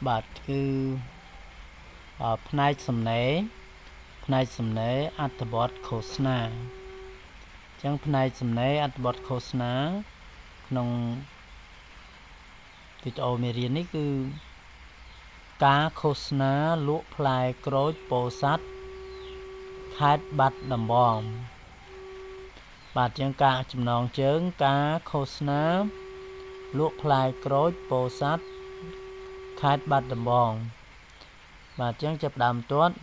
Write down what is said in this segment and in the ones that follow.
បាទគឺផ្នែកសំណេរផ្នែកសំណេរអត្ថបទឃោសនាអញ្ចឹងផ្នែកសំណេរអត្ថបទឃោសនាក្នុងវីដេអូមេរៀននេះគឺការឃោសនាលក់ផ្លែក្រូចពោធិ៍សាត់ខេត្តបាត់ដំបងបាទជាងការចំណងជើងការឃោសនាលក់ផ្លែក្រូចពោធិ៍សាត់ខេត្តបាត់ដំបងបាទជាងចាប់ដើមទាត់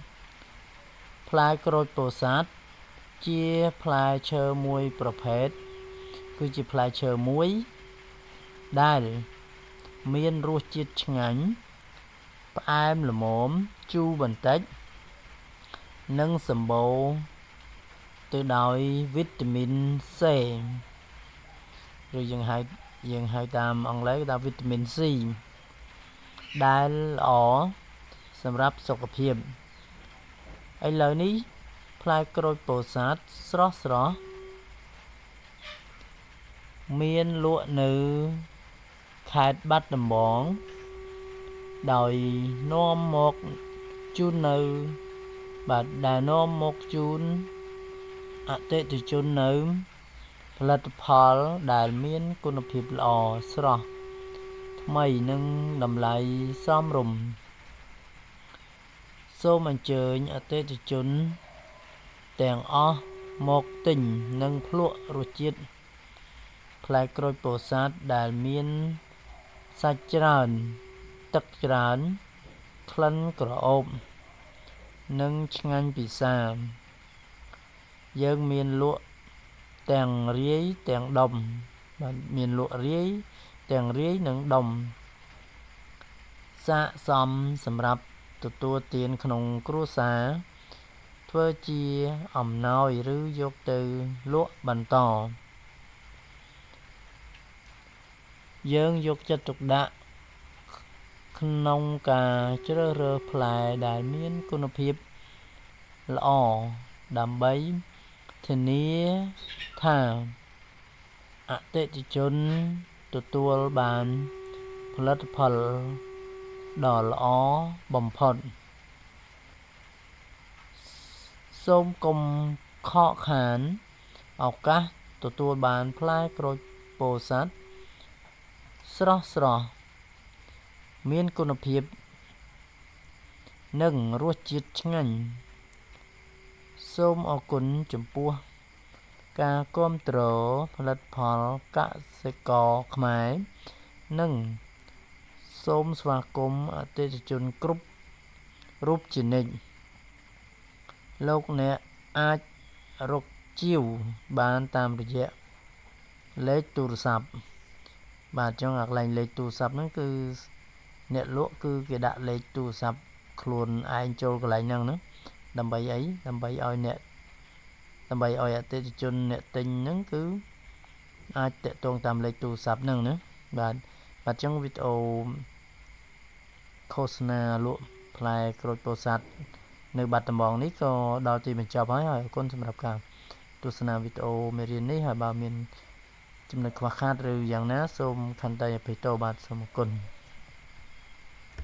ផ្លែក្រូចពោធិ៍សាត់ជាផ្លែឈើមួយប្រភេទគឺជាផ្លែឈើមួយដែលមានរសជាតិឆ្ងាញ់ផ្អែមល្មមជូរបន្តិចនិងសម្បូរទៅដោយវីតាមីន C ឬយើងហៅតាមអង់គ្លេសគេថាវីតាមីន C ដែលល្អសម្រាប់សុខភាពឥឡូវនេះផ្លែក្រូចពោធិ៍សាត់ស្រស់ស្រស់មានលក់នៅខេត្តបាត់ដំបងដោយនាំមកជូននៅបាទដែលនាំមកជូនអតិថិជននៅផលិតផលដែលមានគុណភាពល្អស្រស់ថ្មីនិងតម្លៃសមរម្យសូមអញ្ជើញអតិថិជនទាំងអស់មកទិញនិងភ្លក់រសជាតិផ្លែក្រូចពោធិ៍សាត់ដែលមានសាច់ច្រើនទឹកច្រើនក្លិនក្រអូបនិងឆ្ងាញ់ពិសាយើងមានលក់ទាំងរាយទាំងដុំបាទមានលក់រាយទាំងរាយនិងដុំស័ក្តិសមសម្រាប់ទទួលទានក្នុងគ្រួសារធ្វើជាអំណោយឬយកទៅលក់បន្តយើងយកចិត្តទុកដាក់ក្នុងការជ្រើសរើសផ្លែដែលមានគុណភាពល្អដើម្បីធានាថាអតិថិជនទទួលបានផលិតផលដ៏ល្អបំផុតសូមកុំខកខានឱកាសទទួលបានផ្លែក្រូចពោធិ៍សាត់ស្រស់ស្រស់មានគុណភាពនិងរសជាតិឆ្ងាញ់សូមអរគុណចំពោះការគាំទ្រផលិតផលកសិករខ្មែរនិងសូមស្វាគមន៍អតិថិជនគ្រប់រូបជានិច្ចលោកអ្នកអាចរកជាវបានតាមរយៈលេខទូរស័ព្ទបាទអញ្ចឹងអាកន្លែងលេខទូរស័ព្ទហ្នឹងគឺអ្នកលក់គឺគេដាក់លេខទូរស័ព្ទខ្លួនឯងចូលកន្លែងហ្នឹងណាដើម្បីអីដើម្បីឲ្យអ្នកដើម្បីឲ្យអតិថិជនអ្នកទិញហ្នឹងគឺអាចតាក់ទងតាមលេខទូរស័ព្ទហ្នឹងណាបាទបាទអញ្ចឹងវីដេអូឃោសនាលក់ផ្លែក្រូចពោធិ៍សាត់នៅបាត់ដំបងនេះក៏ដល់ទីបញ្ចប់ហើយហើយអរគុណសម្រាប់ការទស្សនាវីដេអូមេរៀននេះហើយបើមានចំណុចខ្វះខាតឬយ៉ាងណាសូមខន្តីអភ័យទោសបាទសូមអរគុណ។